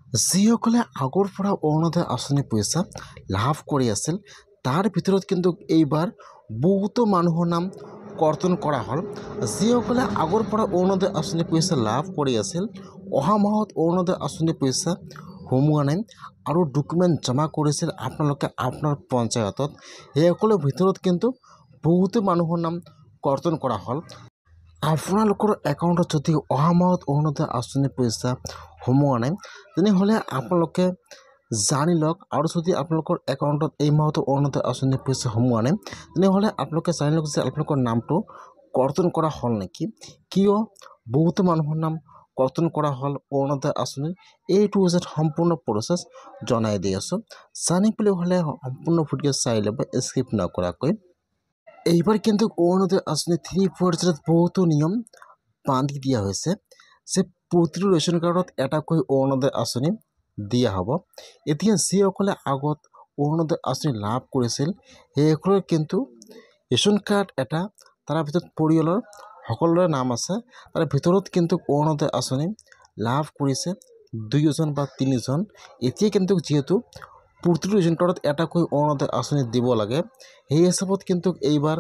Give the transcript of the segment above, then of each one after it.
যিসকলে আগৰ পৰা অৰুণোদয় আঁচনি পইচা লাভ কৰি আছিল, তাৰ ভিতৰত কিন্তু এইবাৰ বহুতো মানুহৰ নাম কৰ্তন কৰা হ'ল। যিসকলে আগৰ পৰা অৰুণোদয় আঁচনি পইচা লাভ কৰি আছিল, অহা মাহত অৰুণোদয় আঁচনি পইচা সোমোৱা নাই আৰু ডকুমেণ্ট জমা কৰিছিল আপোনালোকে আপোনাৰ পঞ্চায়তত, সেইসকলৰ ভিতৰত কিন্তু বহুতো মানুহৰ নাম কৰ্তন কৰা হ'ল। আপোনালোকৰ একাউণ্টত যদি অহা মাহত অৰুণোদয় আঁচনি পইচা সোমোৱা নাই, তেনেহ'লে আপোনালোকে জানি লওক। আৰু যদি আপোনালোকৰ একাউণ্টত এই মাহতো অৰুণোদয় আঁচনি পইচা সোমোৱা নাই, তেনেহ'লে আপোনালোকে জানি লওক যে আপোনালোকৰ নামটো কৰ্তন কৰা হ'ল নেকি। কিয় বহুতো মানুহৰ নাম কৰ্তন কৰা হ'ল অৰুণোদয় আঁচনিৰ, এ টু জেড সম্পূৰ্ণ প্ৰচেছ জনাই দি আছোঁ। জানিবলৈ হ'লে সম্পূৰ্ণ ভিডিঅ' চাই ল'ব স্কিপ নকৰাকৈ। এইবাৰ কিন্তু অৰুণোদয় আঁচনি 3.0ত বহুতো নিয়ম বান্ধি দিয়া হৈছে যে প্ৰতিটো ৰেচন কাৰ্ডত এটাকৈ অৰুণোদয় আঁচনি দিয়া হ'ব। এতিয়া যিসকলে আগত অৰুণোদয় আঁচনি লাভ কৰিছিল, সেইসকলৰ কিন্তু ৰেচন কাৰ্ড এটা, তাৰ ভিতৰত পৰিয়ালৰ সকলোৰে নাম আছে। তাৰ ভিতৰত কিন্তু অৰুণোদয় আঁচনি লাভ কৰিছে দুয়োজন বা তিনিজন। এতিয়া কিন্তু যিহেতু প্ৰতিটো ৰেচন কাৰ্ডত এটাকৈ অৰুণোদয় আঁচনি দিব লাগে, সেই হিচাপত কিন্তু এইবাৰ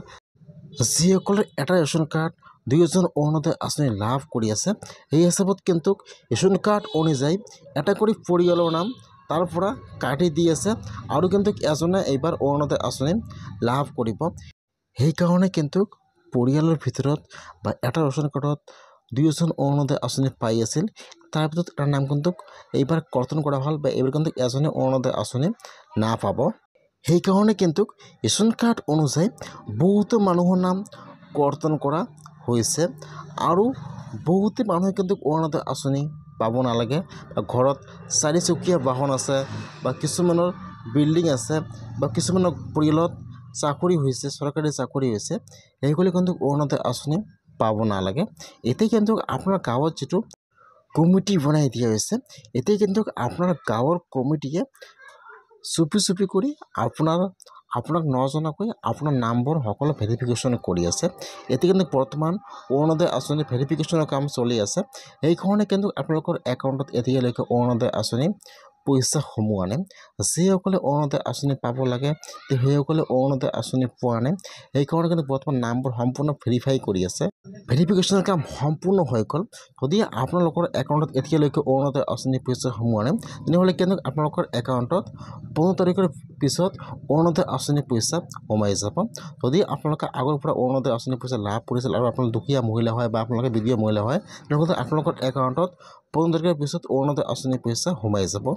যিসকলৰ এটা ৰেচন কাৰ্ড দুয়োজন অৰুণোদয় আঁচনি লাভ কৰি আছে, সেই হিচাপত কিন্তু ৰেচন কাৰ্ড অনুযায়ী এটা কৰি পৰিয়ালৰ নাম তাৰ পৰা কাটি দি আছে আৰু কিন্তু এজনে এইবাৰ অৰুণোদয় আঁচনি লাভ কৰিব। সেইকাৰণে কিন্তু পৰিয়ালৰ ভিতৰত বা এটা ৰেচন কাৰ্ডত দুয়োজন অৰুণোদয় আঁচনি পাই আছিল, তাৰ ভিতৰত এটা নাম কিন্তু এইবাৰ কৰ্তন কৰা হ'ল বা এইবাৰ কিন্তু এজনে অৰুণোদয় আঁচনি নাপাব। সেইকাৰণে কিন্তু ৰেচন কাৰ্ড অনুযায়ী বহুতো মানুহৰ নাম কৰ্তন কৰা হৈছে আৰু বহুতে মানুহে কিন্তু অৰুণোদয় আঁচনি পাব নালাগে। বা ঘৰত চাৰিচকীয়া বাহন আছে বা কিছুমানৰ বিল্ডিং আছে বা কিছুমানৰ পৰিয়ালত চাকৰি হৈছে, চৰকাৰী চাকৰি হৈছে, সেইসকলে কিন্তু অৰুণোদয় আঁচনি পাব নালাগে। এতিয়া কিন্তু আপোনাৰ গাঁৱত যিটো কমিটি বনাই দিয়া হৈছে, এতিয়া কিন্তু আপোনাৰ গাঁৱৰ কমিটিয়ে চুপি চুপি কৰি আপোনাক নজনাকৈ আপোনাৰ নামবোৰ সকলো ভেৰিফিকেশ্যন কৰি আছে। এতিয়া কিন্তু বৰ্তমান অৰুণোদয় আঁচনি ভেৰিফিকেশ্যনৰ কাম চলি আছে। সেইকাৰণে কিন্তু আপোনালোকৰ একাউণ্টত এতিয়ালৈকে অৰুণোদয় আঁচনি পইচা সোমোৱা নাই। যিসকলে অৰুণোদয় আঁচনি পাব লাগে, সেইসকলে অৰুণোদয় আঁচনি পোৱা নাই। সেইকাৰণে কিন্তু বৰ্তমান নামবোৰ সম্পূৰ্ণ ভেৰিফাই কৰি আছে। ভেৰিফিকেশ্যনৰ কাম সম্পূৰ্ণ হৈ গ'ল। যদি আপোনালোকৰ একাউণ্টত এতিয়ালৈকে অৰুণোদয় আঁচনি পইচা সোমোৱা নাই, তেনেহ'লে কিন্তু আপোনালোকৰ একাউণ্টত 15 তাৰিখৰ পিছত অৰুণোদয় আঁচনি পইচা সোমাই যাব। যদি আপোনালোকে আগৰ পৰা অৰুণোদয় আঁচনি পইচা লাভ কৰিছিল আৰু আপোনালোক দুখীয়া মহিলা হয় বা আপোনালোকে বিধৱা মহিলা হয়, তেনেহ'লে আপোনালোকৰ একাউণ্টত 15 তাৰিখৰ পিছত অৰুণোদয় আঁচনি পইচা সোমাই যাব।